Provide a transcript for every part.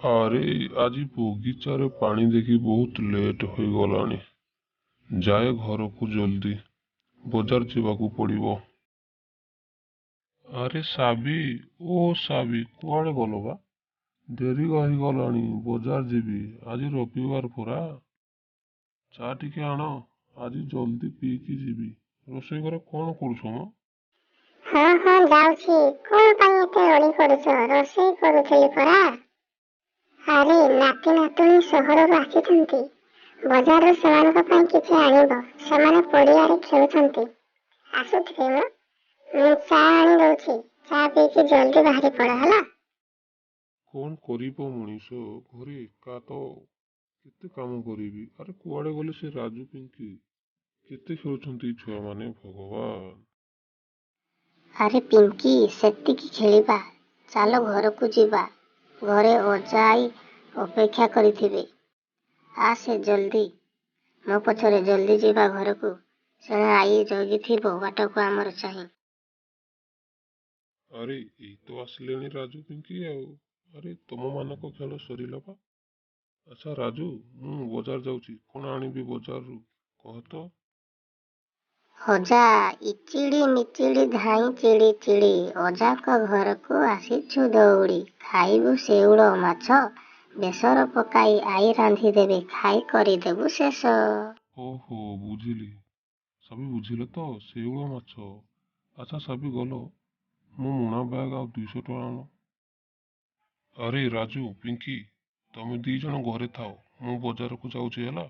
ଆରେ, ଆଜି ବଗିଚାରେ ପାଣି ଦେଇକି ବହୁତ ଲେଟ୍ ହୋଇଗଲାଣି। ଯାଏ ଘରକୁ ଜଲ୍ଦି, ବଜାର ଯିବାକୁ ପଡ଼ିବ। ଆରେ ସାବି, ଓ ସାବି, କୁଆଡ଼େ ଗଲ ବା? ଡେରି ହୋଇଗଲାଣି, ବଜାର ଯିବି। ଆଜି ରବିବାର ପରା। ଚା ଟିକେ ଆଣ, ଆଜି ଜଲ୍ଦି ପିଇକି ଯିବି। ରୋଷେଇ ଘରେ କ'ଣ କରୁଛ ମ? ହଁ ହଁ, ଯାଉଛି। କଣ ପାଇଁ ଏତେ ରଡ଼ି କରୁଛ? ରୋଷେଇ କରୁଥିଲି ପରା। ଆରେ, ନାତି ନାତୁଣୀ ସହରରୁ ଆସିଛନ୍ତି। ବଜାରରୁ ସେମାନଙ୍କ ପାଇଁ କିଛି ଆଣିବ। ସେମାନେ ପଡ଼ିଆରେ ଖେଳୁଛନ୍ତି, ଆସୁଥିବେ ମ। ମୁଁ ଚା ଆଣି ଦଉଛି, ଚା ପିଇକି ଜଲ୍ଦି ବାହାରି ପଡ଼, ହେଲା? କ'ଣ କରିବ ମଣିଷ, ଘରେ ଏକା ତ କେତେ କାମ କରିବି? ଆରେ, କୁଆଡ଼େ ଗଲେ ସେ ରାଜୁ, ପିଙ୍କି? କେତେ ଖେଳୁଛନ୍ତି ଏଇ ଛୁଆମାନେ, ଭଗବାନ! ଆରେ ପିଙ୍କି, ସେତିକି ଖେଳିବା, ଚାଲ ଘରକୁ ଯିବା। ଘରେ ଅଜା ଆଈ ଅପେକ୍ଷା କରିଥିବେ। ଆସେ ଜଲ୍ଦି, ମୋ ପଛରେ ଜଲ୍ଦି ଯିବା ଘରକୁ। ସେଣେ ଆଈ ଜଗିଥିବ ବାଟକୁ ଆମର ଚାହିଁ। ଆରେ, ଏଇ ତ ଆସିଲେଣି ରାଜୁ, ପିଙ୍କି ଆଉ। ଆରେ, ତମମାନଙ୍କ ଖେଳ ସରିଲା ବା? ଆଚ୍ଛା ରାଜୁ, ମୁଁ ବଜାର ଯାଉଛି, କ'ଣ ଆଣିବି ବଜାରରୁ କହ ତ। ଅଜା, ଇଚିଡ଼ି ମିଚିଡ଼ି ଧାଇଁ ଚିଡ଼ି ଚିଡ଼ି, ଅଜାଙ୍କ ଘରକୁ ଆସିଛୁ ଦଉଡ଼ି। ଖାଇବୁ ଶେଉଳ ମାଛ ବେସର ପକାଇ ଆଈ ରାନ୍ଧିଦେବେ, ଖାଇ କରିଦେବୁ ଶେଷ। ଓହୋ, ବୁଝିଲି ସାବି, ବୁଝିଲ ତ? ଶେଉଳ ମାଛ। ଆଚ୍ଛା ସାବି, ଗଲ ମୋ ମୁଣା ବ୍ୟାଗ ଆଉ 200 ଟଙ୍କା ଆଣ। ଆରେ ରାଜୁ, ପିଙ୍କି, ତମେ ଦି ଜଣ ଘରେ ଥାଅ, ମୁଁ ବଜାରକୁ ଯାଉଛି, ହେଲା?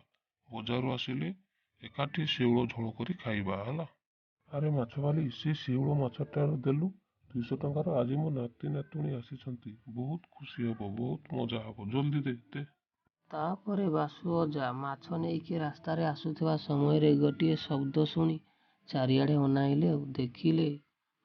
ବଜାରରୁ ଆସିଲେ ଏକାଠି ଶେଉଳ ଝୋଳ କରି ଖାଇବା, ହେଲା? ଆରେ ମାଛବାଲି, ସେ ଶେଉଳ ମାଛଟା ଦେଲୁ 200 ଟଙ୍କାର। ଆଜି ମୋ ନାତି ନାତୁଣୀ ଆସିଛନ୍ତି, ବହୁତ ଖୁସି ହବ, ବହୁତ ମଜା ହବ। ଜଲ୍ଦି ଦେ, ଦେ। ତାପରେ ବାସୁ ଅଜା ମାଛ ନେଇକି ରାସ୍ତାରେ ଆସୁଥିବା ସମୟରେ ଗୋଟିଏ ଶବ୍ଦ ଶୁଣି ଚାରିଆଡ଼େ ଅନାଇଲେ। ଦେଖିଲେ,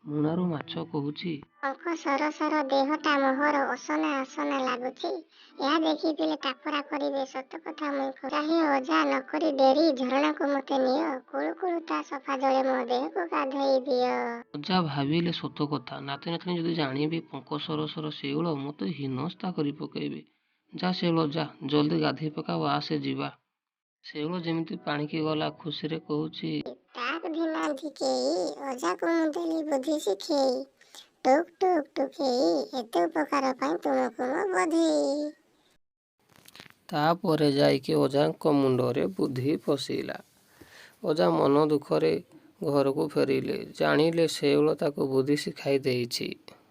ମୁଣାରୁ ମାଛ କହୁଛି, ପଙ୍କ ସର ସର ଦେହଟା ମୋହର ଅସନା ଅସନା ଲାଗୁଛି। ଏହା ଦେଖିଥିଲେ ଟାପରା କରିବେ, ସତ କଥା ମୁଇଁ କହୁଛି। ହେ ଅଜା, ନକରି ଡେରି ଝରଣାକୁ ମୋତେ ନିଅ, କୁଳୁ କୁଳୁ ତା ସଫା ଜଳେ ମୋ ଦେହକୁ ଗାଧେଇ ଦିଅ। ଅଜା ଭାବିଲେ, ସତ କଥା, ନାତି ନାତୁଣୀ ଯଦି ଜାଣିବେ ପଙ୍କ ସର ସର ଶେଉଳ, ମୋତେ ହୀନସ୍ତା କରି ପକାଇବେ। ଯା ଶେଉଳ ଯା, ଜଲ୍ଦି ଗାଧେଇ ପକା ଓ ଆସେ ଯିବା। ଶେଉଳ ଯେମିତି ପାଣିକି ଗଲା, ଖୁସିରେ କହୁଛି, ଟାକ୍ ଧିନା ଧିକେଇ ଅଜାକୁ ମୁଁ ଦେଲି ବୁଦ୍ଧି ଶିଖେଇ। ଟୁକ୍ ଟୁକ୍ ଟୁକେଇ, ଏତେ ଉପକାର ପାଇଁ ତୁମକୁ ମୋ ବଧେଇ। ତାପରେ ଯାଇକି ଅଜାଙ୍କ ମୁଣ୍ଡରେ ବୁଦ୍ଧି ପଶିଲା। ଅଜା ମନ ଦୁଃଖରେ ଘରକୁ ଫେରିଲେ। ଜାଣିଲେ, ଶେଉଳ ତାକୁ ବୁଦ୍ଧି ଶିଖାଇ ଦେଇଛି।